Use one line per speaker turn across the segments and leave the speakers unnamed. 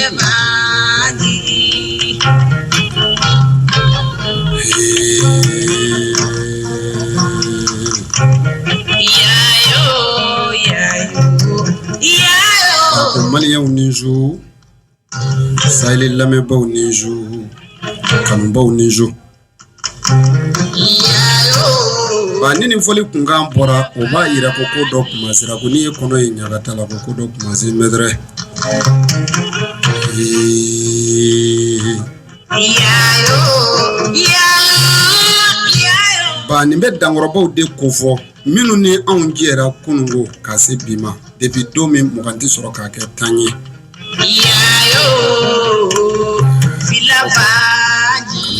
Ko maliyɛnw ni su, Sahel lamɛnbaaw ni su, kanubaw ni su. Ba ni nin fɔli kunkan bɔra, o b'a jira ko ko dɔ kumasera, ko n'i ye kɔnɔ ye ɲagata la, ko ko dɔ kumase mɛtɛrɛ. Ba nin bɛ dankɔrɔbaw de kofɔ, minnu ni anw jɛra kununko ka se bi ma, depuis don min 20 tɛ sɔrɔ k'a kɛ 10 ye.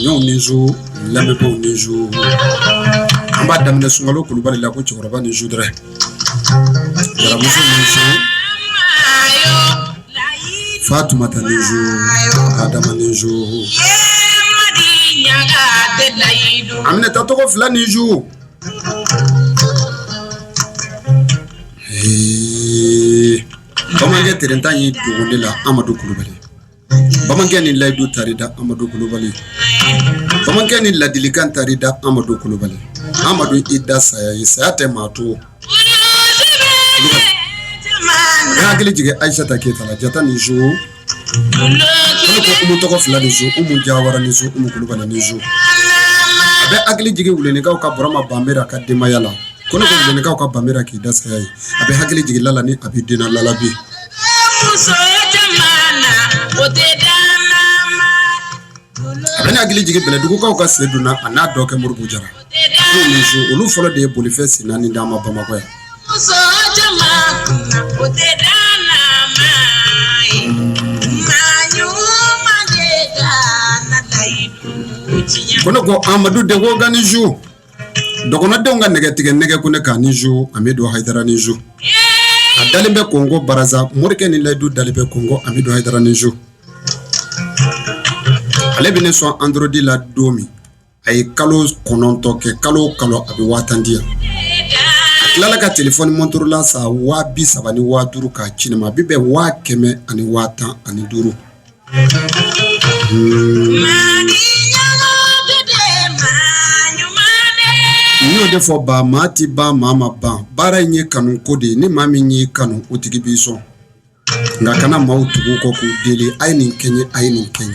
Ɲɔw ni su, lamɛnbaaw ni su, an b'a daminɛ Sunkalo Kulubali la, ko cɛkɔrɔba ni su dɛrɛ, jaramuso ni su, Fatumata ni su, Adama ni su, Aminata tɔgɔ fila ni su. Bamanankɛ terentan y'i dogo ne la, Amadu Kulubali. Bamanankɛ ni layidu tari da, Amadu Kulubali. Bamanankɛ ni ladilikan tari da, Amadu Kulubali. Amadu, i da saya ye, saya tɛ maa to. N hakili jigin Ayisata Keyita la, Jata ni su. Ko Umu tɔgɔ fila ni su, Umu Jawara ni su, Umu Kulubali ni su. A bɛ hakili jigin Wulenikaw ka Burama Banbera ka denbaya la. Ko ne ko Wulenikaw ka Banbera k'i da saya ye. A bɛ hakili jigin Lala ni a bɛ den na Lalabi. A bɛ ne hakili jigin Bɛlɛdugukaw ka Sedu na, a n'a dɔgɔkɛ Moribo Jara. Olu fɔlɔ de ye bolifɛn sen naani d'an ma Bamakɔ yan. Ko ne ko Amadu Deko ka ni su. Dɔgɔnɔdenw ka nɛgɛtigɛ nɛgɛ, ko ne k'a ni su. Amidu Hayidara ni su. A dalen bɛ Kongo Baraza, morikɛ ni layidu dalen bɛ Kongo, Amidu Hayidara ni su. Ale bɛ ne sɔn Android la don min, a ye kalo 9 kɛ, kalo o kalo a bɛ 10,000 di yan. A tilala ka telefɔni Motorola san 35,000 k'a ci ne ma, a bɛ bɛn 115,000. N y'o de fɔ, ba maa tɛ ban maa ma ban. Baara in ye kanu ko de ye. Ni maa min y'i kanu, o tigi b'i sɔn. Nka kana maaw tugu kɔ k'u deli, a ye nin kɛ n ye, a ye nin kɛ n ye.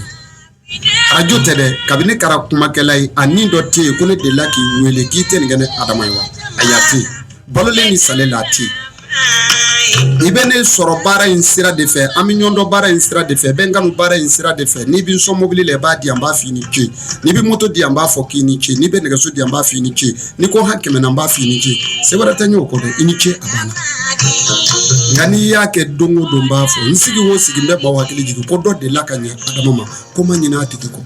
Arajo tɛ dɛ, kabini kɛra kumakɛla ye, a ni dɔ tɛ yen ko ne delila k'i wele k'i tɛ nin kɛ ne Adama ye wa? Ayi, a tɛ yen. Balolen ni salen la, a tɛ yen. I bɛ ne sɔrɔ baara in sira de fɛ, an bɛ ɲɔgɔn dɔn baara in sira de fɛ, bɛ n kanu baara in sira de fɛ. N'i bɛ n sɔn mobili la, i b'a di yan, n b'a f'i ni ce. N'i bɛ moto di yan, n b'a fɔ k'i ni ce. N'i bɛ nɛgɛso di yan, n b'a f'i ni ce. N'i ko han 100 na, n b'a f'i ni ce. Se wɛrɛ tɛ n y'o kɔ dɛ, i ni ce, a banna. Nka n'i y'a kɛ don o don, n b'a fɔ, n sigi o sigi, n bɛ baw hakili jigin ko dɔ delila ka ɲɛ Adama ma, ko ma ɲinɛ a tigi kɔ.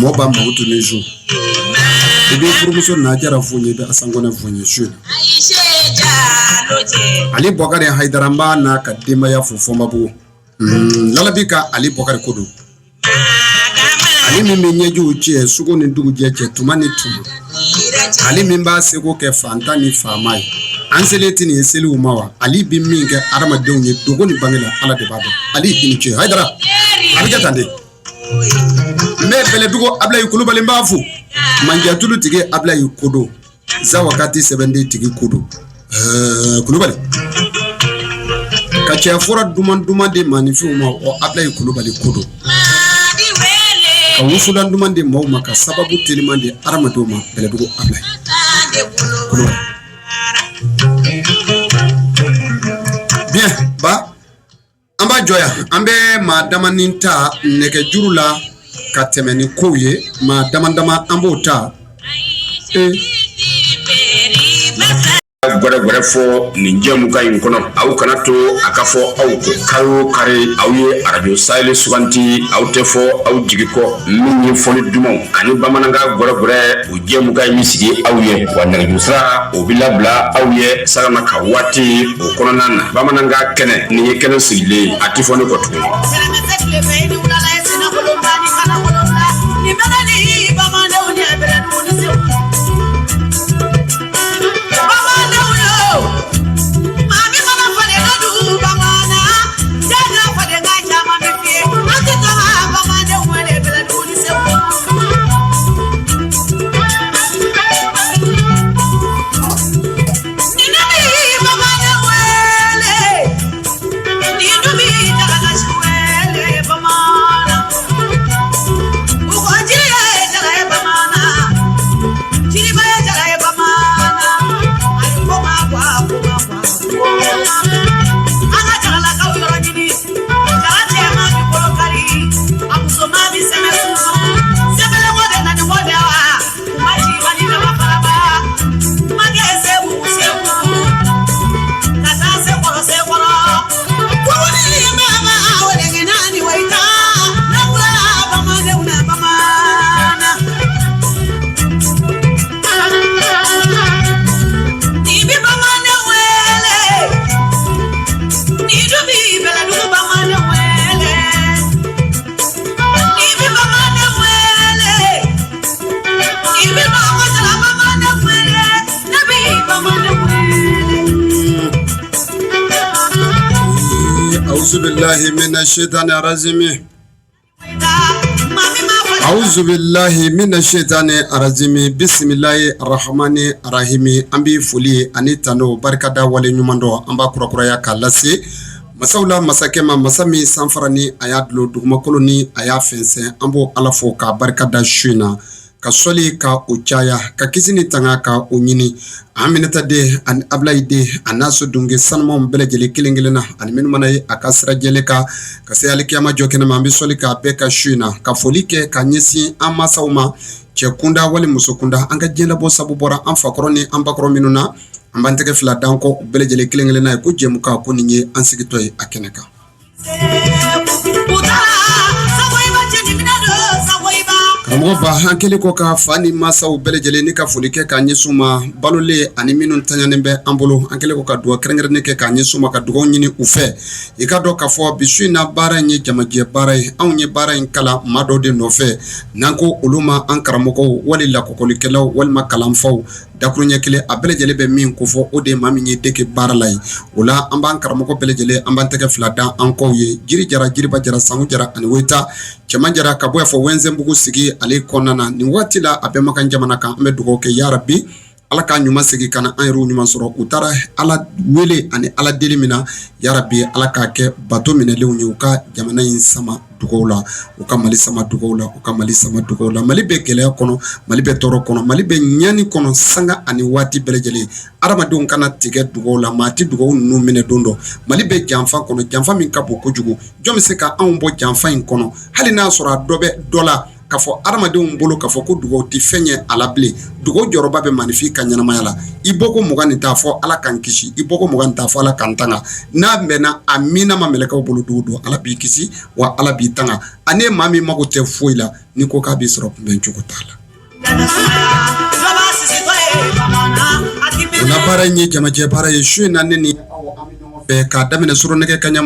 Mɔba Mamutu ni su. I b'i furumuso Najara fo n ye, i bɛ Asan Kɔnɛ fo n ye su in na. Ali Bɔkari Hayidara, n b'a n'a ka denbaya fo Fɔnbabugu. Lalabi ka Ali Bɔkari ko don. Ale min bɛ ɲɛjiw cɛ sugu ni dugujɛ cɛ tuma ni tuma, ale min b'a seko kɛ fantan ni faama ye, an selen tɛ nin ye seliw ma wa? Ale bɛ min kɛ adamadenw ye dogo ni bange la, Ala de b'a dɔn. Ale i ni ce Hayidara, a bɛ kɛ tan de. N bɛ Bɛlɛdugu Abilayi Kulubali, n b'a fo. Manjatulu tigi Abilayi ko don, Zawakati sɛbɛnden tigi ko don, Kulubali ka cɛ fura duman duman di maaninfinw ma, o Abilayi Kulubali ko don, ka wusulan duman di maaw ma, ka sababu teliman di hadamadenw ma, Bɛlɛdugu Abilayi Kulubali. Bien ba, an b'a jɔ yan. An bɛ maa damanin ta nɛgɛjuru la ka tɛmɛ ni kow ye. Maa dama dama, an b'o ta.
Gwɛrɛ gwɛrɛ fɔ nin jɛmukan in kɔnɔ, aw kana to a ka fɔ aw kɔ. Kari o kari, aw ye arajo Sahel suganti, aw tɛ fɔ aw jigi kɔ. Min ye fɔli dumanw ani bamanankan gwɛrɛ gwɛrɛ, o jɛmukan in bɛ sigi aw ye wa nɛgɛjuru sira, o bɛ labila aw ye sanga ka waati o kɔnɔna na. Bamanankan kɛnɛ nin ye kɛnɛ sigilen ye, a tɛ fɔ ne kɔ tuguni.
Auzubillahi mina shaitani rajimi. Auzubillahi mina shaitani rajimi. Bisimilahi rahmani rahimi. An bɛ foli ani tanu barikada wale ɲuman dɔn an b'a kurakuraya k'a lase masaw la masakɛ ma, masa min sanfara ni a y'a dulon dugumakolo ni a y'a fɛnsɛn. An b'o Ala fo k'a barikada su in na, ka sɔli ka o caya, ka kisi ni tanga ka o ɲini Aminata den ani Abulayi den a n'a so dunke sanumanw bɛɛ lajɛlen kelen kelen na, ani minnu mana ye a ka sira jɛlen kan ka se alikiyama jɔ kɛnɛ ma. An bɛ sɔli k'a bɛɛ kan su in na, ka foli kɛ ka ɲɛsin an masaw ma, cɛ kunda wali muso kunda, an ka diɲɛlabɔ sabu bɔra an fakɔrɔ ni an bakɔrɔ minnu na. An b'an tɛgɛ fila d'an kɔ u bɛɛ lajɛlen kelen kelen na ye ko jɛmukan ko nin ye an sigitɔ ye a kɛnɛ kan. Karamɔgɔ ba, an kɛlen kɔ ka fa ni masaw bɛɛ lajɛlen ni ka foli kɛ k'a ɲɛsin u ma, balolen ani minnu taɲanen bɛ an bolo, an kɛlen kɔ ka dugawu kɛrɛnkɛrɛnnen kɛ k'a ɲɛsin u ma, ka dugawu ɲini u fɛ. I ka dɔn k'a fɔ bi su in na, baara in ye jamajɛ baara ye. Anw ye baara in kalan maa dɔw de nɔfɛ, n'an ko olu ma an karamɔgɔw wali lakɔkɔlikɛlaw walima kalanfaw. Dakuruɲɛ kelen, a bɛɛ lajɛlen bɛ min kofɔ, o de ye maa min ye dege baara la ye. O la, an b'an karamɔgɔ bɛɛ lajɛlen, an b'an tɛgɛ fila da an kɔw ye. Jiri jara, jiriba jara, sanku jara ani weta cɛman jara, ka bɔ yan fɔ Wɛnzɛnbugu sigi ale kɔnɔna na nin waati la, a bɛ makan jamana kan. An bɛ dugawu kɛ, yarabi Ala k'a ɲuman segin ka na an yɛrɛw ɲuman sɔrɔ. U taara Ala wele ani Ala deli min na, yarabi Ala k'a kɛ bato minɛlenw ye. U ka jamana in sama dugaw la, u ka Mali sama dugaw la, u ka Mali sama dugaw la. Mali bɛ gɛlɛya kɔnɔ, Mali bɛ tɔɔrɔ kɔnɔ, Mali bɛ ɲani kɔnɔ sanga ani waati bɛɛ lajɛlen. Adamadenw kana tigɛ dugaw la, maa tɛ dugaw ninnu minɛ don dɔ. Mali bɛ janfa kɔnɔ, janfa min ka bon kojugu. Jɔn bɛ se ka anw bɔ janfa in kɔnɔ? Hali n'a sɔrɔ a dɔ bɛ dɔ la k'a fɔ adamadenw bolo k'a fɔ ko dugaw tɛ fɛn ɲɛ a la bilen. Dugaw jɔyɔrɔba bɛ maaninfin ka ɲɛnamaya la. I bɔko 20 nin t'a fɔ Ala k'an kisi, i bɔko 20 nin t'a fɔ Ala k'an tanga. N'a bɛnna a mina ma mɛlɛkɛw bolo don o don, Ala b'i kisi wa Ala b'i tanga. Ani maa min mago tɛ foyi la, n'i ko k'a b'i sɔrɔ, kunbɛn cogo t'a la. O la, baara in ye jamajɛ baara ye su in na. Ne ni aw, an bɛ ɲɔgɔn fɛ k'a daminɛ suro nɛgɛ kaɲa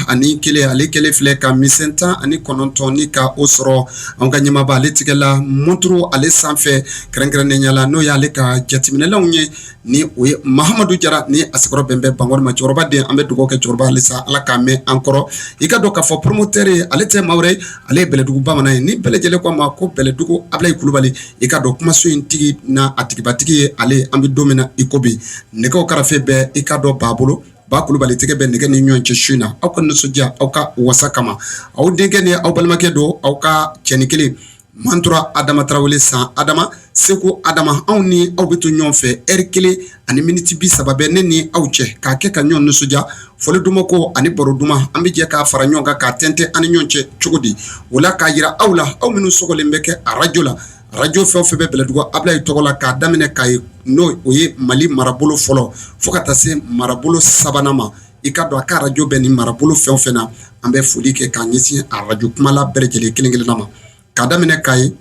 21, ale kɛlen filɛ ka misɛn 19 ni ka o sɔrɔ. An ka ɲɛmaaba ale tigɛla monturu ale sanfɛ, kɛrɛnkɛrɛnnenya la n'o y'ale ka jateminɛlanw ye, ni o ye Mahamadu Jara ni a sigiyɔrɔ bɛn bɛ Bankɔni ma. Cɛkɔrɔba den, an bɛ dugawu kɛ cɛkɔrɔba halisa, Ala k'a mɛn an kɔrɔ. I ka dɔn k'a fɔ promoteur ye, ale tɛ maa wɛrɛ ye, ale ye Bɛlɛdugu bamanan ye. Ni bɛɛ lajɛlen ko a ma ko Bɛlɛdugu Abilayi Kulubali, i ka dɔn kumaso in tigi n'a a tigibatigi ye ale. An bɛ don min na i ko bi, nɛgɛw karafe bɛ i ka dɔn ba bolo, ba Kulubali tɛgɛ bɛ nɛgɛ ni ɲɔgɔn cɛ su in na. Aw ka nisɔndiya, aw ka wasa kama, aw denkɛ ni aw balimakɛ don, aw ka cɛnin kelen Mantura Adama Tarawele, san Adama Seko Adama. Anw ni aw bɛ to ɲɔgɔn fɛ ɛri kelen ani miniti 30 bɛ ne ni aw cɛ k'a kɛ ka ɲɔgɔn nisɔndiya. Fɔli duman ko ani baro duman, an bɛ jɛ k'a fara ɲɔgɔn kan k'a tɛntɛn an ni ɲɔgɔn cɛ cogo di? O la, k'a jira aw la, aw minnu sɔgɔlen bɛ kɛ arajo la, arajo fɛn o fɛn bɛ Bɛlɛdugu Abilayi tɔgɔ la, k'a daminɛ Kayi, n'o o ye Mali marabolo fɔlɔ, fo ka taa se marabolo sabanan ma, i ka dɔn a ka arajo bɛ nin marabolo fɛn o fɛn na, an bɛ foli kɛ k'a ɲɛsin arajo kumala bɛɛ lajɛlen kelen kelenna ma, k'a daminɛ Kayi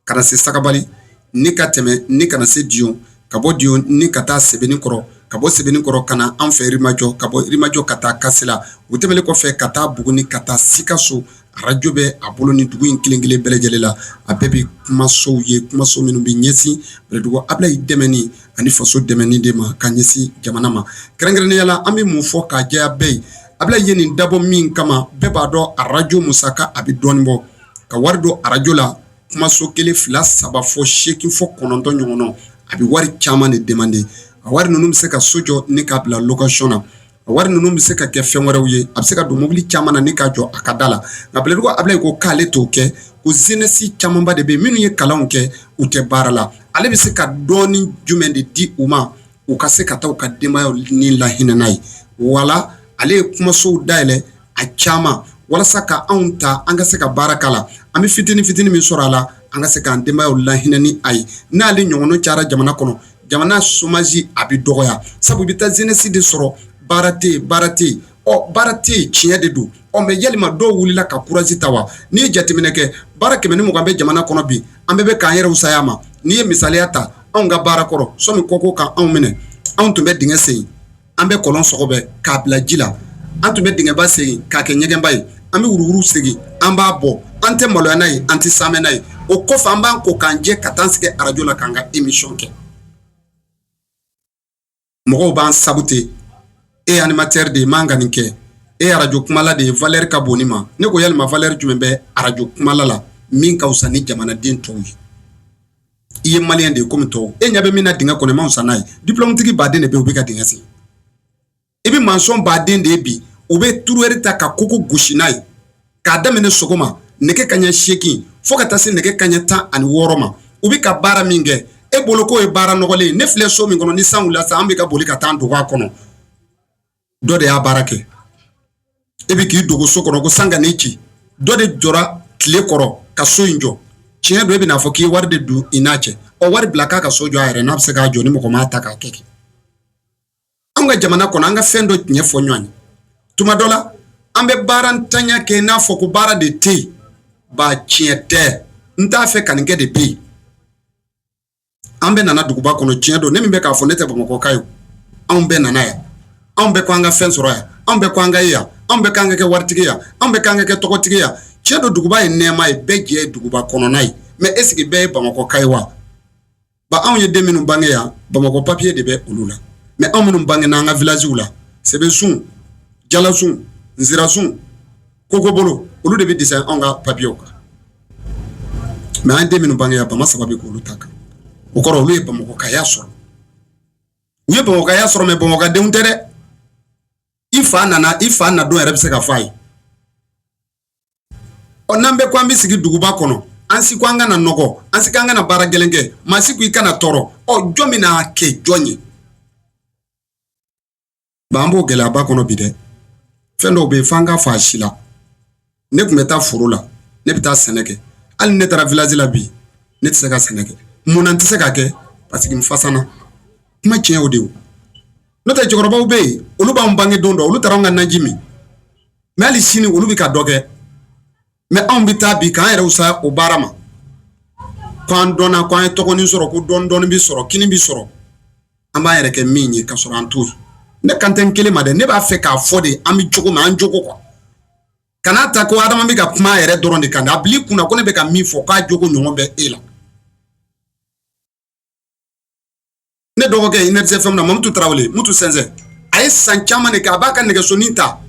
ka na se Sagabali, ni ka tɛmɛ ni ka na se Diyo, ka bɔ Diyo ni ka taa Sebenikɔrɔ, ka bɔ Sebenikɔrɔ ka na an fɛ Yirimajɔ, ka bɔ Yirimajɔ ka taa Kasela, o tɛmɛnen kɔfɛ ka taa Buguni, ka taa Sikaso. Arajo bɛ a bolo ni dugu in kelen kelen bɛɛ lajɛlen la. A bɛɛ bɛ kumasow ye, kumaso minnu bɛ ɲɛsin Bɛlɛdugu Abilayi dɛmɛni ani faso dɛmɛni de ma ka ɲɛsin jamana ma. Kɛrɛnkɛrɛnnenya la, an bɛ mun fɔ k'a jɛya bɛɛ ye? Abilayi ye nin dabɔ min kama, bɛɛ b'a dɔn arajo musaka a bɛ dɔɔnin bɔ. Ka wari don arajo la, kumaso kelen, fila, saba, fɔ seegin, fɔ kɔnɔntɔn ɲɔgɔn na, a bɛ wari caman de demander. A wari ninnu bɛ se ka so jɔ ni k'a bila location na. A wari ninnu bɛ se ka kɛ fɛn wɛrɛw ye. A bɛ se ka don mobili caman na ni k'a jɔ a ka da la. Nka Bɛlɛdugu Abilayi ko k'ale t'o kɛ, ko jeunesse camanba de bɛ minnu ye kalanw kɛ, u tɛ baara la. Ale bɛ se ka dɔɔnin jumɛn de di u ma, u ka se ka taa u ka denbayaw ni lahinɛ n'a ye? Wala ale ye kumasow dayɛlɛ a caman walasa ka anw ta, an ka se ka baara k'a la, an bɛ fitinin fitinin min sɔrɔ a la, an ka se k'an denbayaw lahinɛ ni a ye. N'ale ɲɔgɔnna cayara jamana kɔnɔ, jamana chômage a bɛ dɔgɔya, sabu i bɛ taa jeunesse de sɔrɔ, baara tɛ yen, baara tɛ yen. Ɔ, baara tɛ yen, tiɲɛ de don. Ɔ, mais yalima dɔw wulila ka courage ta wa? N'i ye jateminɛ kɛ, baara 120 bɛ jamana kɔnɔ bi, an bɛɛ bɛ k'an yɛrɛ wusaya ma. N'i ye misaliya ta, anw ka baara kɔrɔ, sɔnni kɔko ka anw minɛ, anw tun bɛ dingɛ sen, an bɛ kɔlɔn sɔgɔbɛ k'a bila ji la, an tun bɛ dingɛba sen k'a kɛ ɲɛgɛnba ye, an bɛ wuruwuru segin, an b'a bɔ, an tɛ maloya n'a ye, an tɛ saamɛ n'a ye. O kɔfɛ, an b'an ko k'an jɛ ka taa sigi arajo la k'an ka émission kɛ. Mɔgɔw b'an saboter: e ye animateur de ye, man ka nin kɛ. E arajo kumala de ye, valeur ka bon ni ma. Ne ko yalima valeur jumɛn bɛ arajo kumala la min ka fisa ni jamanaden tɔw ye? I ye maliyɛn de ye komi tɔw. E ɲɛ bɛ min na dingɛ kɔnɔ, ma fisa n'a ye. Diplôme tigi baden de bɛ yen, u bɛ ka dingɛ sen. I bɛ maçon baden de ye bi, u bɛ troueur ta ka koko gosi n'a ye k'a daminɛ sɔgɔma nɛgɛ kaɲɛ 8 fo ka taa se nɛgɛ kaɲɛ 16 ma. U bɛ ka baara min kɛ, e bolo k'o ye baara nɔgɔlen ye. Ne filɛ so min kɔnɔ, ni san wulila sisan, an bɛ ka boli ka taa an dogo a kɔnɔ. Dɔ de y'a baara kɛ. E bɛ k'i dogo so kɔnɔ ko san ka n'i ci. Dɔ de jɔra tile kɔrɔ ka so in jɔ. Tiɲɛ don, e bɛna fɔ k'i ye wari de don i n'a cɛ. Ɔ, wari bila k'a ka so jɔ a yɛrɛ, n'a bɛ se k'a jɔ ni mɔgɔ m'a ta k'a kɛ. An ka jamana kɔnɔ, an ka fɛn dɔ tiɲɛ fɔ ɲɔgɔn ye. Tuma dɔ la, an bɛ baara ntanya kɛ i n'a fɔ ko baara de tɛ yen. Ba, tiɲɛ tɛ. N t'a fɛ ka nin kɛ de bɛ yen. An bɛɛ nana duguba kɔnɔ, tiɲɛ don. Ne min bɛ k'a fɔ, ne tɛ bamakɔka ye. Anw bɛɛ nana yan, anw bɛɛ ko an ka fɛn sɔrɔ yan, anw bɛɛ ko an ka ye yan, anw bɛɛ k'an ka kɛ waritigi yan, anw bɛɛ k'an ka kɛ tɔgɔtigi yan. Tiɲɛ don, duguba ye nɛɛma ye, bɛɛ jɛ ye duguba kɔnɔna ye. Mais est ce que bɛɛ ye bamakɔka ye wa? Ba, anw ye den minnu bange yan, bamakɔ papiye de bɛ olu la. Mais anw minnu bangena an ka villagew la, sɛbɛsun, jalasun, nzirasun, kokobolo, olu de bɛ dessin anw ka papiyew kan. Mais an den minnu bange yan, bama saba bɛ k'olu ta kan. O kɔrɔ, olu ye bamakɔkaya sɔrɔ, u ye bamakɔkaya sɔrɔ, mais bamakɔdenw tɛ dɛ. I fa nana, i fa na don yɛrɛ bɛ se ka fɔ a ye. Ɔ, n'an bɛ ko an bɛ sigi duguba kɔnɔ, an si ko an kana nɔgɔ, an si ko an kana baara gɛlɛn kɛ, maa si ko i kana tɔɔrɔ. Ɔ, jɔn bɛna kɛ jɔn ye? Ba, an b'o gɛlɛyaba kɔnɔ bi dɛ. Fɛn dɔw bɛ yen, f'an ka fɔ a si la. Ne tun bɛ taa foro la, ne bɛ taa sɛnɛ kɛ. Hali ne taara village la bi, ne tɛ se ka sɛnɛ kɛ. Mun na n tɛ se ka kɛ? Parce que n fasana. Kuma tiɲɛ o de ye. N'o tɛ, cɛkɔrɔbaw bɛ yen, olu b'an bange don dɔ, olu taara anw ka naji min. Mais hali sini, olu bɛ ka dɔ kɛ. Mais anw bɛ taa bi k'an yɛrɛ wusa o baara ma, ko an dɔnna, ko an ye tɔgɔnin sɔrɔ, ko dɔɔni dɔɔni bɛ sɔrɔ, kini bɛ sɔrɔ, an b'an yɛrɛ kɛ min ye ka sɔrɔ an t'o ye. Ne kan tɛ n kelen ma dɛ, ne b'a fɛ k'a fɔ de, an bɛ cogo min, an jogo quoi. Kana ta ko adama bɛ ka kuma a yɛrɛ dɔrɔn de kan dɛ. A bil'i kunna ko ne bɛ ka min fɔ, k'a jogo ɲɔgɔn bɛ e la. Ne dɔgɔkɛ Énergie FM na, Mamutu Tarawele, Mutu Sɛnsɛn, a ye san caman de kɛ, a b'a ka nɛgɛsonin ta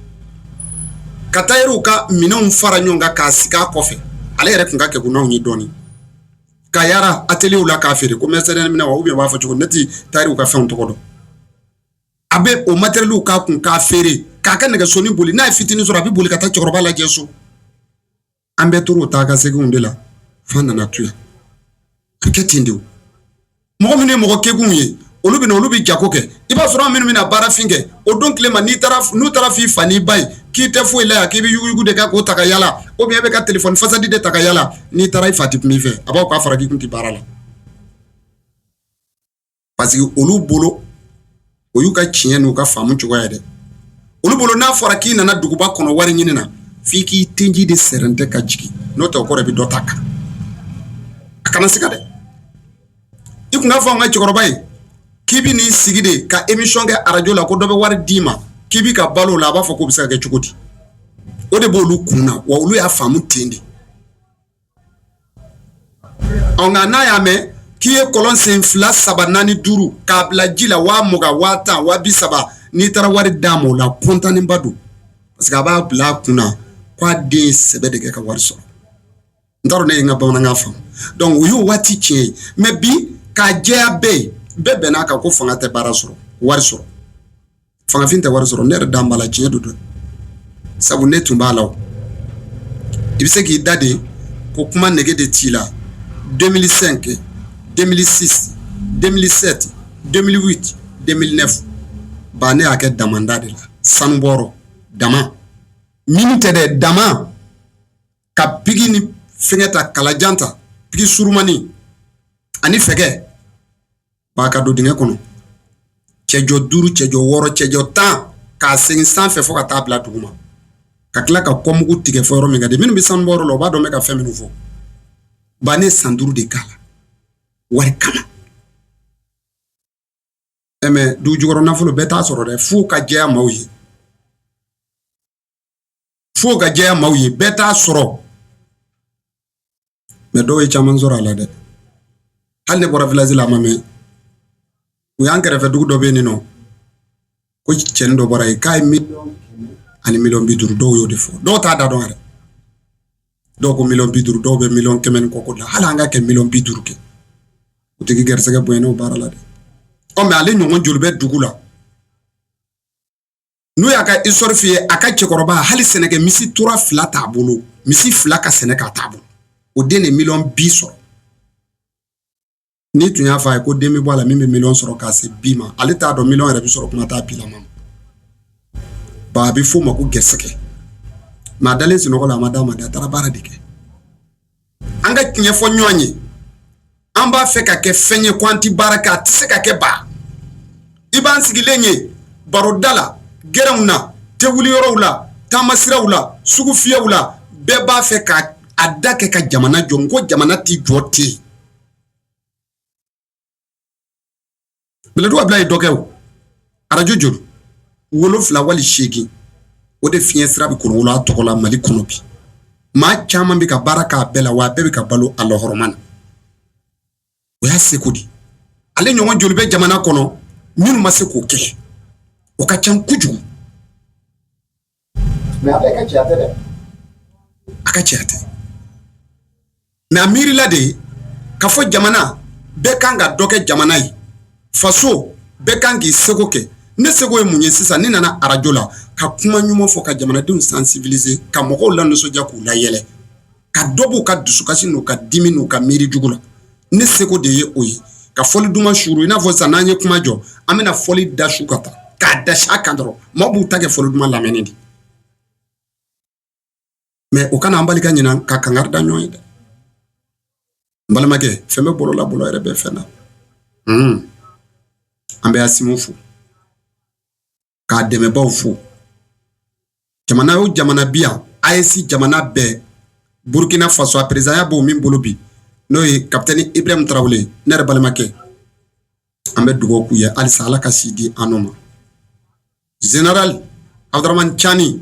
ka tayɛriw ka minɛnw fara ɲɔgɔn kan k'a sigi a kɔfɛ. Ale yɛrɛ tun ka kɛgun n'anw ye dɔɔnin, ka yaara atelierw la k'a feere ko mercenaire minɛ wa, ou bien u b'a fɔ cogo, ne ti tayɛriw ka fɛnw tɔgɔ dɔn. A bɛ o matériel k'a kun k'a feere, k'a ka nɛgɛsonin boli. N'a ye fitinin sɔrɔ, a bɛ boli ka taa cɛkɔrɔba lajɛ so. An bɛɛ tor'o taa ka seginw de la f'an nana to yan. A bɛ kɛ ten de. O mɔgɔ minnu ye mɔgɔ kegunw ye, olu bɛ na, olu bɛ jago kɛ. I b'a sɔrɔ an minnu bɛna baarafin kɛ, o don tile ma, n'i taara, n'u taara f'i fa n'i ba ye k'i tɛ foyi la yan, k'i bɛ yuguyugu de kɛ k'o ta ka yala, ou bien e bɛ ka telefɔni fasadi de ta ka yala, n'i taara, i fa tɛ kuma i fɛ. A b'a fɔ k'a fɔra k'i kun tɛ baara la. Parce que olu bolo, o y'u ka tiɲɛ n'u ka faamu cogoya ye dɛ. Olu bolo, n'a fɔra k'i nana duguba kɔnɔ wari ɲini na, f'i k'i tenji de sɛrɛntɛ ka jigin. N'o tɛ, o kɔrɔ i bɛ dɔ ta kan. A kana siga dɛ. I kun k'a fɔ an ka cɛkɔrɔba ye k'i bɛ n'i sigi de ka émission kɛ arajo la, ko dɔ bɛ wari d'i ma, k'i bɛ ka balo o la, a b'a fɔ k'o bɛ se ka kɛ cogo di? O de b'olu kun na wa, olu y'a faamu ten de. Ɔ, nka n'a y'a mɛn k'i ye kɔlɔn sen 2, 3, 4, 5 k'a bila ji la, 20,000, 10,000, 30,000, n'i taara wari d'a ma, o la kɔntanenba don. Parce que a b'a bila a kun na k'a den ye sɛbɛ de kɛ ka wari sɔrɔ. N t'a dɔn ne ye n ka bamanankan faamu. Donc o y'o waati tiɲɛ ye. Mais bi, k'a jɛya bɛɛ ye, bɛɛ bɛnn'a kan ko fanga tɛ baara sɔrɔ, wari sɔrɔ. Fangafin tɛ wari sɔrɔ. Ne yɛrɛ dan b'a la, tiɲɛ don dɛ, sabu ne tun b'a la. O i bɛ se k'i da de ko kuma nege de t'i la. 2005, 2006, 2007, 2008, 2009, ba, ne y'a kɛ damanda de la, sanubɔyɔrɔ dama mini tɛ dɛ, dama ka pigi ni fɛngɛ ta, kalajan ta, pigi surumani ani fɛgɛ b'a ka don dingɛ kɔnɔ, cɛjɔ 5, cɛjɔ 6, cɛjɔ 10, k'a segin sanfɛ fo ka taa bila duguma, ka tila ka kɔmugu tigɛ fɔ yɔrɔ min ka di. Minnu bɛ sanubɔyɔrɔ la, u b'a dɔn n bɛ ka fɛn minnu fɔ. Ba, ne san 5 de k'a la wari kama. Ɛ, mais dugu jukɔrɔ nafolo, bɛɛ t'a sɔrɔ dɛ. F'o ka jɛya maaw ye, f'o ka jɛya maaw ye, bɛɛ t'a sɔrɔ. Mais dɔw ye caman sɔrɔ a la dɛ. Hali ne bɔra village la, a ma mɛn, u y'an kɛrɛfɛ dugu dɔ bɛ yen nɔ, ko cɛnin dɔ bɔra yen k'a ye miliyɔn ani miliyɔn 50. Dɔw y'o de fɔ, dɔw t'a da dɔn yɛrɛ. Dɔw ko miliyɔn 50, dɔw bɛ miliyɔn 100 ni kɔ ko la. Hali an ka kɛ miliyɔn 50 kɛ, o tigi garisɛgɛ bonyana o baara la dɛ. Ɔ, mɛ ale ɲɔgɔn joli bɛ dugu la n'u y'a ka histoire f'i ye? A ka cɛkɔrɔba, hali sɛnɛkɛ misi tora fila t'a bolo, misi fila ka sɛnɛ k'a t'a bolo, o den de miliyɔn 50 sɔrɔ. N'i tun y'a fɔ a ye ko den bɛ bɔ a la min bɛ miliyɔn sɔrɔ k'a se bi ma, ale t'a dɔn miliyɔn yɛrɛ bɛ sɔrɔ, kuma t'a bi la ma. Ba, a bɛ f'o ma ko gɛrɛsɛgɛ. Mɛ a dalen sunɔgɔ la, a ma d'a ma dɛ, a taara baara de kɛ. An ka tiɲɛ fɔ ɲɔgɔn ye, an b'a fɛ ka kɛ fɛn ye ko an ti baara kɛ, a tɛ se ka kɛ. Ba, i b'an sigilen ye baroda la, gɛrɛnw na, tewuli yɔrɔw la, taamasiraw la, sugu fiyɛw la, bɛɛ b'a fɛ ka a da kɛ ka jamana jɔ. N ko jamana ti jɔ ten. Bɛlɛdugu Abila ye dɔ kɛ o. Arajo joli? 7 wali 8, o de fiɲɛ sira bɛ kolonkolon a tɔgɔ la Mali kɔnɔ bi. Maa caman bɛ ka baara k'a bɛɛ la, wa a bɛɛ bɛ ka balo a lɔhɔrɔma na. O y'a seko di. Ale ɲɔgɔn joli bɛ jamana kɔnɔ minnu ma se k'o kɛ? O ka ca kojugu. Mɛ a bɛɛ ka cɛya tɛ dɛ, a ka cɛya tɛ. Mɛ a miirila de ka fɔ jamana bɛɛ kan ka dɔ kɛ jamana ye, faso bɛɛ kan k'i seko kɛ. Ne seko ye mun ye sisan? Ne nana arajo la ka kuma ɲuman fɔ, ka jamanadenw sensibiliser, ka mɔgɔw la nisɔndiya, k'u layɛlɛ, ka dɔ b'u ka dusukasi n'u ka dimi n'u ka miiri jugu la. Ne seko de ye o ye, ka fɔli duman suru. I n'a fɔ sisan n'an ye kuma jɔ, an bɛna fɔli da su ka taa k'a da a kan dɔrɔn, maaw b'u ta kɛ fɔli duman lamɛnni de. Mɛ o kana an bali ka ɲinan ka kangari da ɲɔgɔn ye dɛ. N balimakɛ, fɛn bɛ bɔlɔ la, bɔlɔ yɛrɛ bɛ fɛn na. An bɛ Asimu fo, k'a dɛmɛbaw fo. Jamana o jamana bi yan, AES jamana bɛɛ, Burkina Faso, a présidentya b'o min bolo bi, n'o ye capitaine Ibrahim Traoré, ne yɛrɛ balimakɛ, an bɛ dugawu k'u ye halisa, Ala ka si di an n'o ma. Général Abdramane Tiani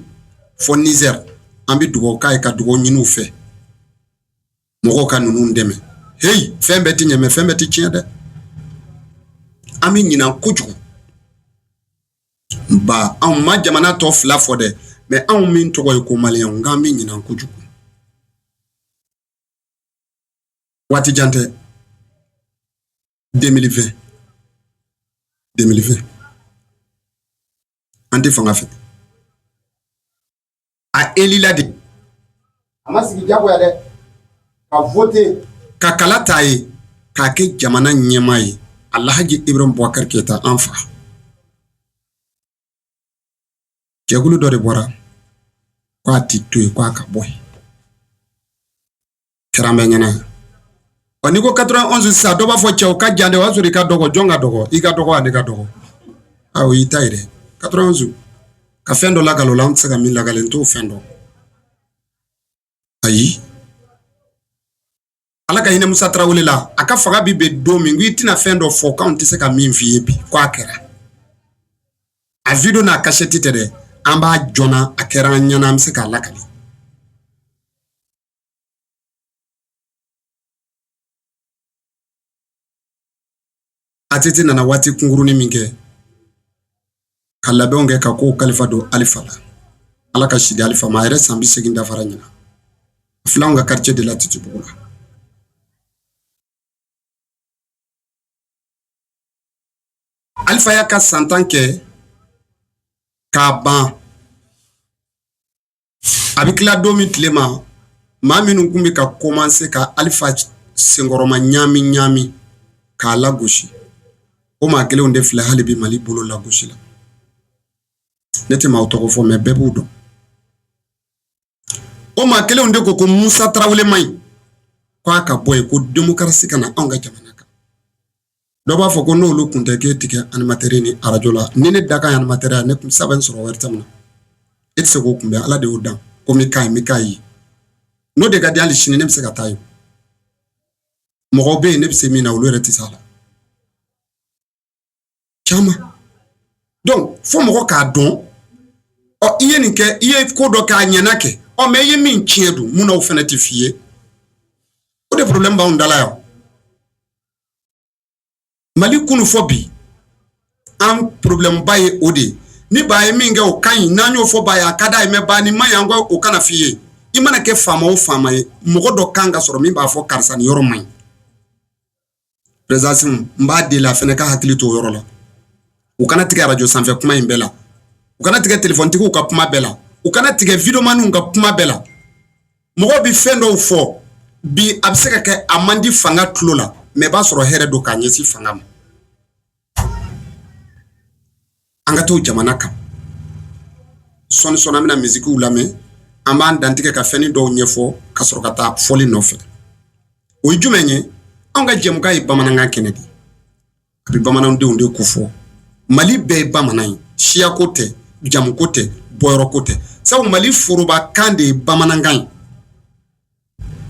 fɔ Niger, an bɛ dugawu k'a ye, ka dugawu ɲini u fɛ, mɔgɔw ka ninnu dɛmɛ. Heyi, fɛn bɛɛ ti ɲɛ, mɛ fɛn bɛɛ ti tiɲɛ dɛ. An bɛ ɲinan kojugu. Ba, anw ma jamana tɔ fila fɔ dɛ, mɛ anw min tɔgɔ ye ko maliyɛnw, nk'an bɛ ɲinan kojugu. Waati jan tɛ, 2020, 2020, an tɛ fanga fɛ. A elila de, a ma sigi jagoya dɛ, ka voter ka kala ta ye k'a kɛ jamana ɲɛmaa ye, Alhaji Ibrahim Boubacar Keita, an fa. Jɛkulu dɔ de bɔra ko a ti to yen, ko a ka bɔ yen. Kɛra an bɛɛ ɲɛna ye. Ɔ, n'i ko 91 sisan, dɔ b'a fɔ cɛw ka jan dɛ, o y'a sɔrɔ i ka dɔgɔ. Jɔn ka dɔgɔ? I ka dɔgɔ, ale ka dɔgɔ. A, o y'i ta ye dɛ. 91 ka fɛn dɔ lakale o la, an tɛ se ka min lakale, n t'o fɛn dɔn. Ayi, Ala ka hinɛ Musa Tarawele la. A ka fanga bi bɛn don min ko i tɛna fɛn dɔ fɔ k'anw tɛ se ka min f'i ye bi, ko a kɛra a vidéo n'a cassette tɛ dɛ, an b'a jɔnna, a kɛra an ɲɛna, an bɛ se k'a lakale. ATT nana waati kunkurunin min kɛ ka labɛnw kɛ ka kow kalifa don Alifa la, Ala ka si di Alifa ma, a yɛrɛ san 80 dafara ɲina. A filɛ anw ka quartier de la, Titibugu la. Alifa y'a ka san 10 kɛ k'a ban. A bɛ tila don min tile ma, maa minnu tun bɛ ka commencer ka Alifa senkɔrɔma ɲaami ɲaami k'a lagosi, o maa kelenw de filɛ hali bi Mali bolo lagosi la. Ne tɛ maaw tɔgɔ fɔ, mɛ bɛɛ b'u dɔn. O maa kelenw de ko ko Musa Tarawele man ɲi, k'a ka bɔ yen, ko démocratie ka na anw ka jamana kan. Dɔ b'a fɔ ko n'olu kun tɛ, k'e ti kɛ animateur ni arajo la. Ni ne dakan ye animateur ye, ne kun sɛbɛn sɔrɔ wɛrɛ tɛ na. E tɛ se k'o kunbɛn, Ala de y'o dan. Ko n k'a ye, n k'a ye, n'o de ka di, hali sini ne bɛ se ka taa yen. Mɔgɔw bɛ yen, ne bɛ se min na, olu yɛrɛ tɛ se a la caman. Donc fo mɔgɔ k'a dɔn, ɔ, i ye nin kɛ, i ye ko dɔ k'a ɲɛna kɛ, ɔ, mɛ i ye min tiɲɛ dun, mun na o fana tɛ f'i ye? O de problème b'anw da la yan Mali kunu fɔ bi. An problème ba ye o de ye. Ni ba ye min kɛ o ka ɲi, n'an y'o fɔ ba ye a ka d'a ye, mais ba nin man ɲi, an ko o kana f'i ye. I mana kɛ faama o faama ye, mɔgɔ dɔ kan ka sɔrɔ min b'a fɔ karisa nin yɔrɔ man ɲi. Président n b'a deli a fana ka hakili to o yɔrɔ la. U kana tigɛ arajo sanfɛ kuma in bɛɛ la, u kana tigɛ telefɔnitigiw ka kuma bɛɛ la, u kana tigɛ videomaniw ka kuma bɛɛ la. Mɔgɔw bɛ fɛn dɔw fɔ bi, a bɛ se ka kɛ a man di fanga tulo la, mais i b'a sɔrɔ hɛrɛ don k'a ɲɛsin fanga ma. An ka to jamana kan. Sɔɔni sɔɔni an bɛna misikiw lamɛn, an b'an dantigɛ ka fɛnnin dɔw ɲɛfɔ ka sɔrɔ ka taa fɔli nɔfɛ. O ye jumɛn ye? Anw ka jɛmukan ye bamanankan kɛnɛ de ye, a bɛ bamanandenw de ko fɔ. Mali bɛɛ ye bamanan ye, siyako tɛ, jamuko tɛ, bɔyɔrɔko tɛ, sabu Mali forobakan de ye bamanankan ye.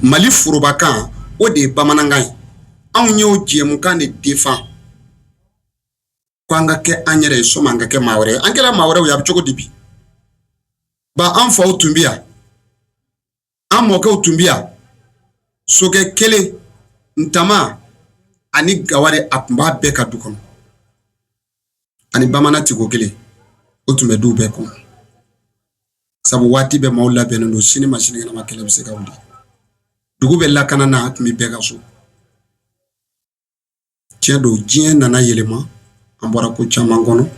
Mali forobakan, o de ye bamanankan ye. Anw y'o jɛmukan de defan ko an ka kɛ an yɛrɛ ye, sɔmi an ka kɛ maa wɛrɛ ye. An kɛra maa wɛrɛw ye, a bɛ cogo di bi? Ba an faw tun bɛ yan, an mɔkɛw tun bɛ yan, sokɛ kelen, ntama ani gawari, a tun b'a bɛɛ ka du kɔnɔ, ani bamanan tigo kelen, o tun bɛ duw bɛɛ kɔnɔ. Sabu waati bɛɛ maaw labɛnnen don, sini ma sinikɛnɛ ma kɛlɛ bɛ se ka wuli, dugu bɛ lakana na, a tun bɛ bɛɛ ka so. Tiɲɛ don, diɲɛ nana yɛlɛma, an bɔra ko caman kɔnɔ,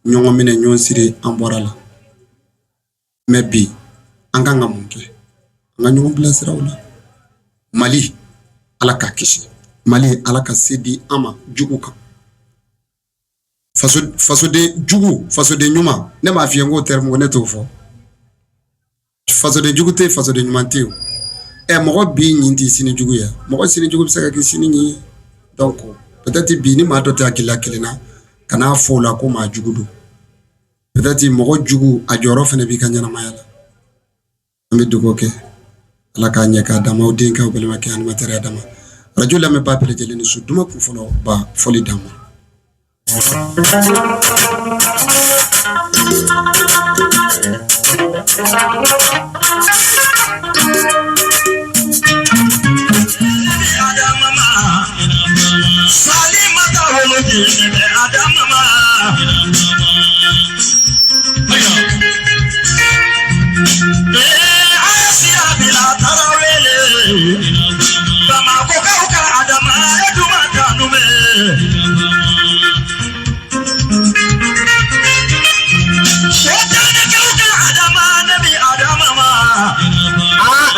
ɲɔgɔn minɛ, ɲɔgɔn siri, an bɔra la. Mais bi an kan ka mun kɛ? An ka ɲɔgɔn bilasira o la. Mali, Ala k'a kisi. Mali, Ala ka se di an ma jugu kan. Fasoden jugu, fasoden ɲuman, ne m'a f'i ye n k'o terme, ne t'o fɔ. Fasoden jugu tɛ yen, fasoden ɲuman tɛ yen. Ɛ, mɔgɔ bi ɲin t'i sini jugu ye, mɔgɔ sini jugu bɛ se ka kɛ sini ɲin ye. Donc peut-être bi ni maa dɔ tɛ hakilila kelen na, kan'a fɔ o la ko maa jugu don. Peut-être mɔgɔ jugu, a jɔyɔrɔ fana b'i ka ɲɛnamaya la. An bɛ dugawu kɛ, Ala k'a ɲɛ k'a d'an ma. Aw denkɛ, aw balimakɛ, animateur Adama, arajo lamɛnbaa bɛɛ lajɛlen ni su duman. Kun fɔlɔ ba fɔli d'an ma.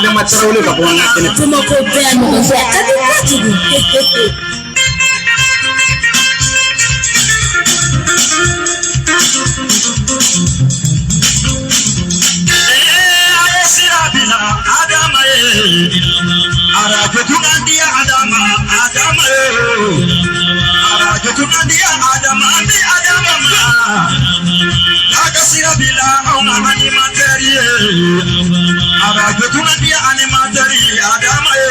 Adama Tarawele ka bamanankan kɛnɛ.
Bamakɔ bɛɛ mɔgɔ a ka di kojugu.
Arajo kunnandiya Adama, Adama ye. Arajo kunnandiya Adama, an bɛ Adama ma. A ka sira bila anw ka animateur ye. Arajo kunnandiya animateur Adama ye.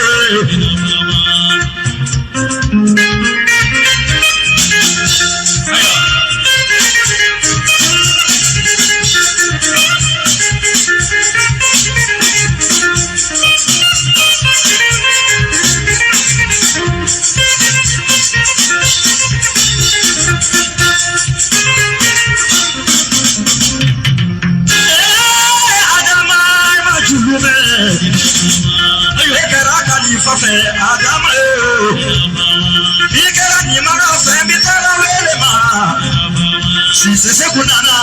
Adama ma jugu mɛn, e kɛra kalifa fɛ Adama ye. I kɛra ɲuman fɛ, n bɛ taara wele ma. Sise Seku nana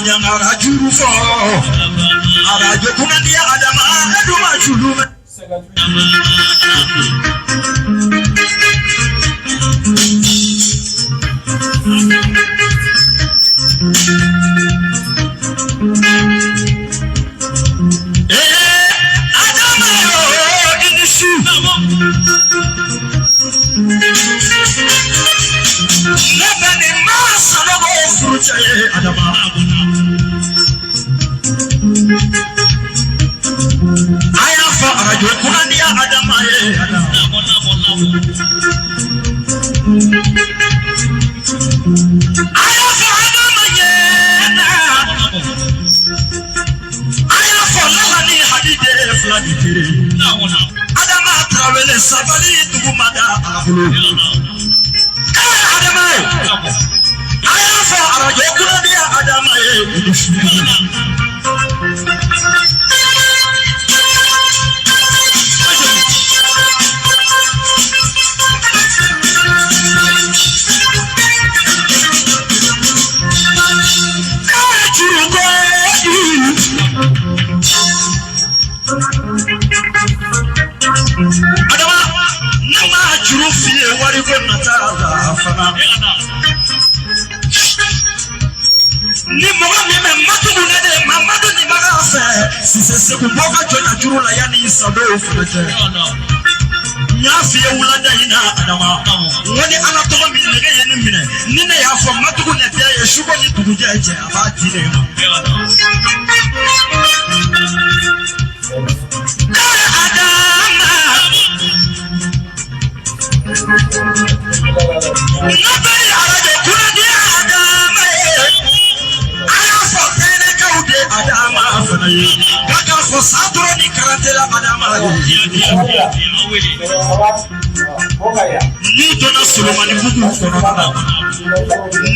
ɲangara juru fɔ. Arajo kunnandiya Adama, e dun ma juru mɛn. Ee Adama yo, i ni su. Ne bɛ nin maa Sanogo furucɛ ye Adama. A y'a fɔ arajo kunnandiya Adama ye. A y'a fɔ Adama ye. A y'a fɔ Lala ni Hadide fila di teri. Adama Tarawele sabali dugu ma da a bolo. Ee Adama ye. A y'a fɔ arajo kunnadiya Adama ye. Adama ne ma juru f'i ye wariko nata la fana. Ni mɔgɔ min bɛ matugu ne de Mamadu ni maga fɛ Sise Segu bɔ ka jɔn juru la yanni sadon fana cɛ. N y'a f'i ye wulada in na Adama n ko ni Ala tɔgɔ min nege ye ne minɛ ni ne y'a fɔ matugu ne tɛ ye suko ni dugujɛ cɛ a b'a di ne ma. Adama ne bɛ arajo kunnadiya Adama ye a y'a fɔ kɛnɛkaw de Adama fana ye k'a k'a fɔ Satoro ni Karantela Adama ye. N'i donna Solomani bugu kɔnɔna na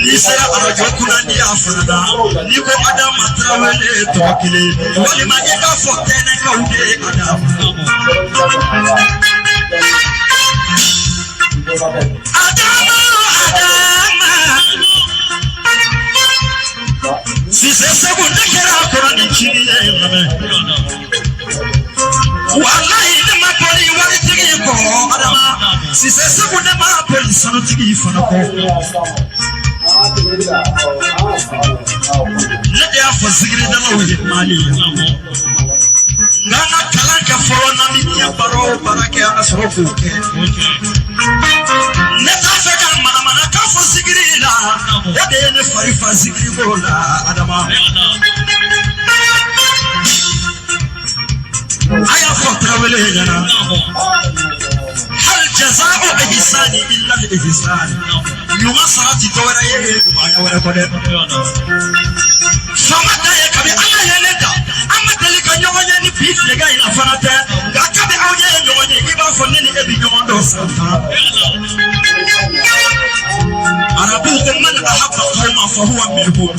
n'i sera arajo kunnadiya fana na n'i ko Adama Tarawele tɔgɔ kelen walima i k'a fɔ kɛnɛkaw de Adama. Adama Adama Sise Segu ne kɛra a kɔrɔ ni cini ye lamɛn. Walayi ne ma boli waritigi kɔ Adama Sise Segu ne ma boli sanutigi fana kɔ. Ne de y'a fɔ zikiridalaw ye Mali ye. Nka an ka kalan kɛ fɔlɔ n'an bɛ diɲɛ baara o baara kɛ an ka sɔrɔ k'o kɛ. Ne t'a fɛ ka manamanakan fɔ zikiri la o de ye ne fari fa zikiri ko la Adama. A y'a fɔ Tarawele ɲɛna. Hal jaza'u ihsani illa al ihsani. Ɲuman sara ti dɔwɛrɛ ye ɲumanya wɛrɛ kɔ dɛ. Faama ta ye kabi Ala ye ne da an ma deli ka ɲɔgɔn ye ni bi tilegan in na fana tɛ nka kabi aw ye ɲɔgɔn ye i b'a fɔ ne ni e bɛ ɲɔgɔn dɔn san 10. Arabuw ko man ahabba qawman fahuwa minhum.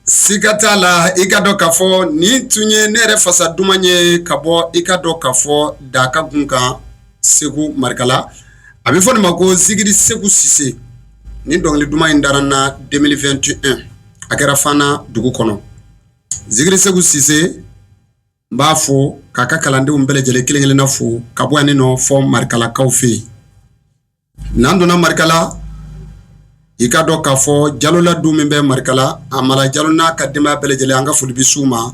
Siga t'a la i ka dɔn k'a fɔ nin tun ye ne yɛrɛ fasa duman ye ka bɔ i ka dɔn k'a fɔ daka gun kan Segu Marikala a bɛ fɔ nin ma ko Zigiri Segu Sise nin dɔnkili duman in dara n na 2021 a kɛra Fana dugu kɔnɔ Zigiri Segu Sise n b'a fo k'a ka kalandenw bɛɛ lajɛlen kelen kelenna fo ka bɔ yan nɔ fɔ Marikalakaw fɛ yen N'an donna Marikala i ka dɔn k'a fɔ Jalola du min bɛ Marikala Amala Jalo n'a ka denbaya bɛɛ lajɛlen an ka foli bɛ s'u ma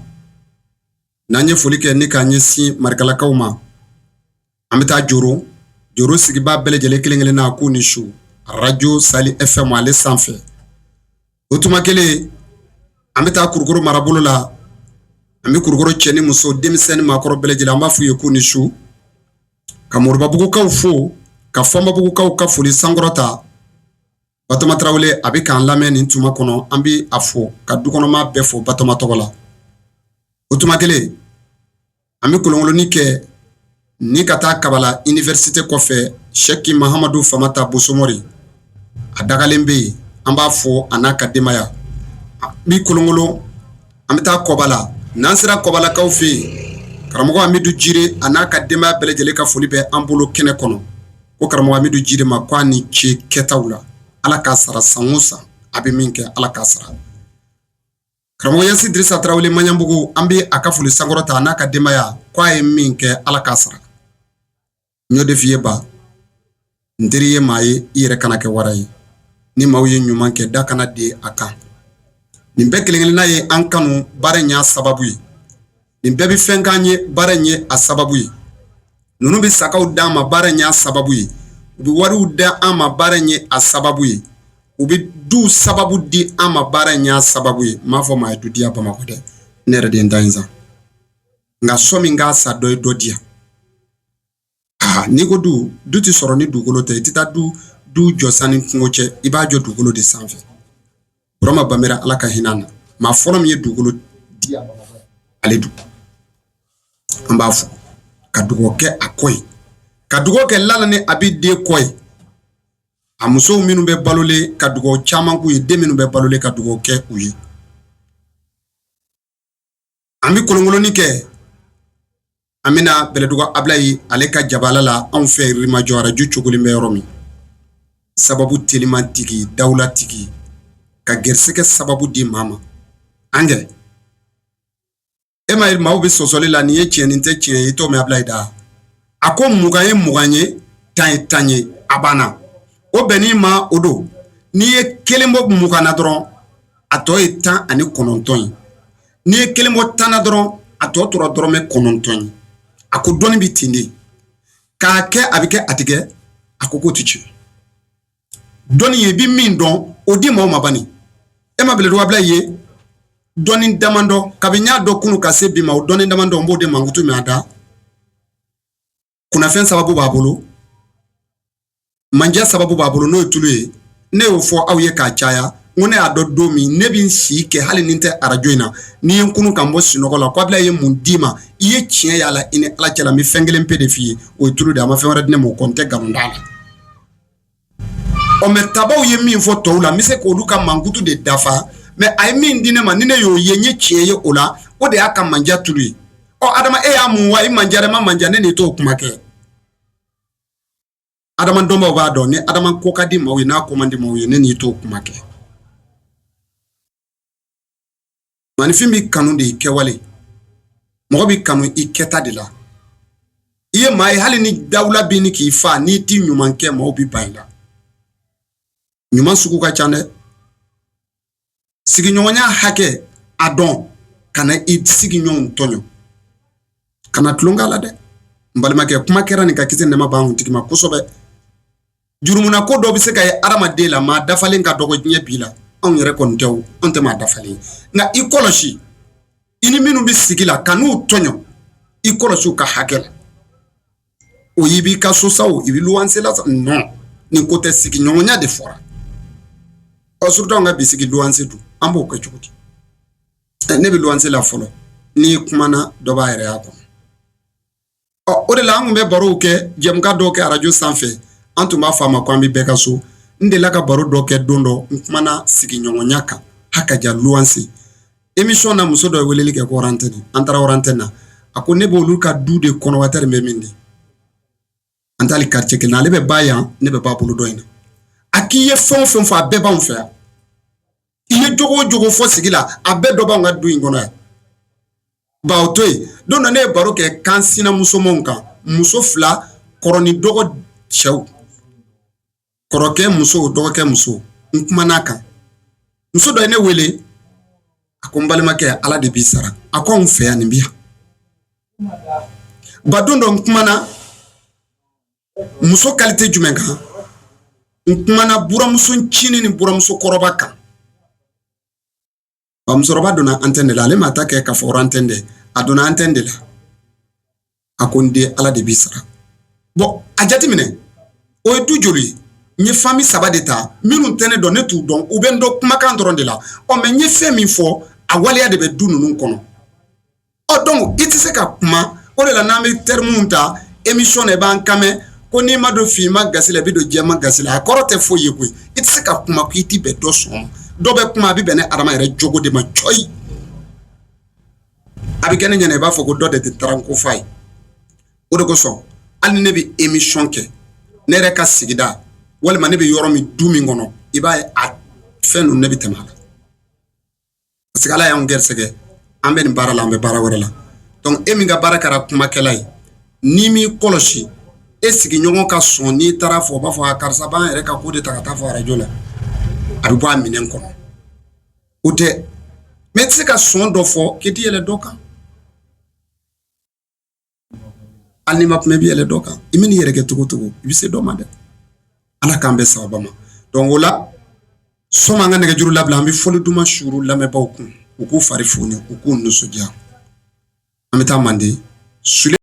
n'an ye foli kɛ ni k'a ɲɛsin Marikalakaw ma an bɛ taa Joro Joro sigibaa bɛɛ lajɛlen kelen kelen na k'u ni su arajo Sahel FM ale sanfɛ o tuma kelen an bɛ taa Kulukɔrɔ marabolo la an bɛ Kulukɔrɔ cɛ ni muso denmisɛnnin maakɔrɔ bɛɛ lajɛlen an b'a f'u ye k'u ni su ka Moribabugukaw fo ka Fɔnbabugukaw ka foli sankɔrɔta Batɔma Tarawele a bɛ k'an lamɛn nin tuma kɔnɔ an bɛ a fo ka dukɔnɔmaa bɛɛ fo Batɔma tɔgɔ la o tuma kelen an bɛ kolonkolonni kɛ ni ka taa Kabala université kɔfɛ Sɛki Mahamadu Famata Bosomori a dagalen bɛ yen an b'a fo a n'a ka denbaya an bɛ kolonkolon an bɛ taa Kɔbala n'an sera Kɔbalakaw fɛ yen karamɔgɔ Amidu Jire a n'a ka denbaya bɛɛ lajɛlen ka foli bɛ an bolo kɛnɛ kɔnɔ ko karamɔgɔ Amidu Jire ma ko a ni ce kɛtaw la Ala k'a sara san o san a bɛ min kɛ Ala k'a sara. Karamɔgɔ Yasi Dirisa Tarawele Maɲanbugu, an bɛ a ka foli sankɔrɔta n'a ka denbaya, ko a ye min kɛ, Ala k'a sara. N y'o de f'i ye ba, n teri ye maa ye, i yɛrɛ kana kɛ wara ye. Ni maaw ye ɲuman kɛ, da kana den a kan. Nin bɛɛ kelen-kelenna ye an kanu, baara in y'a sababu ye. Nin bɛɛ bɛ fɛn k'an ye, baara in ye a sababu ye. Ninnu bɛ sakaw d'an ma, baara in y'a sababu ye. U bɛ wariw d'an ma, baara in ye a sababu ye. U bɛ duw sababu di an ma, baara in y'a sababu ye. N m'a fɔ maa ye du diya Bamakɔ dɛ, ne yɛrɛ de ye n ta in san. Nka sɔ min k'a sa, dɔ ye dɔ di yan. Aa, n'i ko du, du tɛ sɔrɔ ni dugukolo tɛ. I tɛ taa du jɔ san ni kungo cɛ, i b'a jɔ dugukolo de sanfɛ. Burama Banbera, Ala ka hinɛ na, maa fɔlɔ min ye dugukolo di yan, ale don. An b'a fɔ ka dugawu kɛ a kɔ ye, ka dugawu kɛ Lala ni Abi den kɔ ye, a musow minnu bɛ balolen, ka dugawu caman k'u ye, den minnu bɛ balolen, ka dugawu kɛ u ye. An bɛ kolonkolonni kɛ, an bɛna Bɛlɛdugu Abilayi, ale ka jabala la, anw fɛ Yirimajɔ, arajo cogolen bɛ yɔrɔ min. Sababu teliman tigi, dawula tigi, ka gɛrisigɛ sababu di maa ma. An kɛ e ma ye, maaw bɛ sɔsɔli la, nin ye tiɲɛ, nin tɛ tiɲɛ ye, i t'o mɛn Abilayi da. A ko 20 ye 20 ye, 10 ye 10 ye, a banna. O bɛnn'i ma, o don. N'i ye kelen bɔ 20 na dɔrɔn, a tɔ ye 19 ye. N'i ye kelen bɔ 10 na dɔrɔn, a tɔ tora dɔrɔmɛ 9 ye. A ko dɔnni bɛ ten de k'a kɛ, a bɛ kɛ, a tɛ kɛ. A ko k'o tɛ tiɲɛ. Dɔnni ye, i bɛ min dɔn, o di maaw ma bani. E ma Bɛlɛdugu Abilayi ye, dɔnni damadɔ kabi n y'a dɔn kunu ka se bi ma, o dɔnni damadɔ, n b'o de mankutu mɛn a da. Kunnafɛn sababu b'a bolo, manja sababu b'a bolo, n'o ye tulu ye. Ne y'o fɔ aw ye k'a caya, n ko ne y'a dɔn don min, ne bɛ n si kɛ, hali ni n tɛ arajo in na, n'i ye n kunu ka n bɔ sunɔgɔ la, ko Abilayi ye mun d'i ma, i ye tiɲɛ y'a la, i ni Ala cɛla, n bɛ fɛn kelen pe de f'i ye, o ye tulu de ye. A ma fɛn wɛrɛ di ne ma o kɔ, n tɛ nkalon d'a la. Ɔ, mɛ tabaw ye min fɔ tɔw la, n bɛ se k'olu ka mankutu de dafa. Mɛ a ye min di ne ma, ni ne y'o ye, n ye tiɲɛ ye o la, o de y'a ka manja tulu ye. Ɔ, Adama, e y'a mun wa? I manja ma manja, ne n'i t'o kuma kɛ. Adama dɔnbaw b'a dɔn ni Adama ko ka di maaw ye, n'a ko man di maaw ye, ne n'i t'o kuma kɛ. Maaninfin bɛ kanu de i kɛwale, mɔgɔ bɛ kanu i kɛta de la. I ye maa ye, hali ni dawula bɛ ni k'i fa, n'i ti ɲuman kɛ, maaw bɛ ban i la. Ɲuman sugu ka ca dɛ. Sigiɲɔgɔnya hakɛ a dɔn, kana i sigiɲɔgɔnw tɔɲɔ, kana tulon k'a la dɛ. N balimakɛ, kuma kɛra nin ka kisi nɛma b'an kuntigi ma kosɛbɛ. Jurumuna ko dɔ bɛ se ka ye adamaden la, maa dafalen ka dɔgɔ diɲɛ bi la. Anw yɛrɛ kɔni tɛ o, anw tɛ maa dafalen ye. Nka i kɔlɔsi i ni minnu bɛ sigi la, kan'u tɔɲɔ, i kɔlɔsi u ka hakɛ la. O i b'i ka so sa, o i bɛ luwanse la sa, non, nin ko tɛ, sigiɲɔgɔnya de fɔra. Ɔ, surtout anw ka bi sigi, luwanse dun, an b'o kɛ cogo di? Ne bɛ luwanse la fɔlɔ, n'i kumana, dɔ b'a yɛrɛ y'a kɔnɔ. Ɔ, o de la an tun bɛ barow kɛ, jɛmukan dɔw kɛ arajo sanfɛ, an tun b'a fɔ a ma ko an bɛ bɛɛ ka so. N delila ka baro dɔ kɛ don dɔ, n kumana sigiɲɔgɔnya kan, hakaja luwanse émission na. Muso dɔ ye weleli kɛ ko hors antenne, an taara hors antenne na. A ko ne b'olu ka du de kɔnɔ, waati bɛ min de, an t'ali quartier kelen na, ale bɛ ba yan, ne bɛ ba bolo dɔ in na. A k'i ye fɛn o fɛn fɔ, a bɛɛ b'anw fɛ yan. I ye jogo o jogo fɔ sigi la, a bɛɛ dɔ b'anw ka du in kɔnɔ yan. Ba, o to yen, don dɔ ne ye baro kɛ kan sinamusomanw kan, muso fila, kɔrɔ ni dɔgɔ, cɛw, kɔrɔkɛ muso, dɔgɔkɛ muso, n kumana kan. Muso dɔ ye ne wele, a ko n balimakɛ, Ala de b'i sara. A ko anw fɛ yan, nin bi yan. Ba, don dɔ n kumana muso qualité jumɛn kan? N kumana buramuso ncinin ni buramuso kɔrɔba kan. Ba, musokɔrɔba donna antenne de la, ale ma ta kɛ ka fɔ hors antenne dɛ, a donna antenne de la. A ko n den, Ala de b'i sara. Bon, a jateminɛ, o ye du joli ye? N ye famille saba de ta, minnu tɛ ne dɔn, ne t'u dɔn, u bɛ n dɔn kumakan dɔrɔn de la. Ɔ, mɛ n ye fɛn min fɔ, a waleya de bɛ du ninnu kɔnɔ. Ɔ, donc i tɛ se ka kuma. O de la n'an bɛ termes ta émission na, i b'an kan mɛn ko n'i ma don finman gasi la, i bɛ don jɛman gasi la. A kɔrɔ tɛ foyi ye koyi. I tɛ se ka kuma k'i ti bɛn dɔ sɔn ma. Dɔ bɛ kuma, a bɛ bɛn ne Adama yɛrɛ jogo de ma cɔyi. A bɛ kɛ ne ɲɛna, i b'a fɔ ko dɔ de tɛ taara n ko f'a ye. O de kosɔn, hali ni ne bɛ émission kɛ ne yɛrɛ ka sigida, walima ne bɛ yɔrɔ min, du min kɔnɔ, i b'a ye a fɛn ninnu, ne bɛ tɛmɛ a la. Parce que Ala y'anw gɛrɛsɛgɛ, an bɛ nin baara la, an bɛ baara wɛrɛ la. Donc e min ka baara kɛra kumakɛla ye, n'i m'i kɔlɔsi, e sigiɲɔgɔn ka sɔn, n'i taara fɔ, o b'a fɔ a karisa b'an yɛrɛ ka ko de ta ka taa fɔ arajo la, a bɛ bɔ a minɛn kɔnɔ. O tɛ, mais i tɛ se ka sɔn dɔ fɔ k'i tɛ yɛlɛ dɔ kan. Hali n'i ma kuma, i bɛ yɛlɛ dɔ kan. I mana i yɛrɛ kɛ cogo o cogo, i bɛ se dɔ ma dɛ. Ala k'an bɛn sababa ma. Donc o la, sɔnni an ka nɛgɛjuru labila, an bɛ fɔli duman suuru lamɛnbaaw kun, u k'u fari foni, u k'u nisɔndiya. An bɛ taa Manden Sule.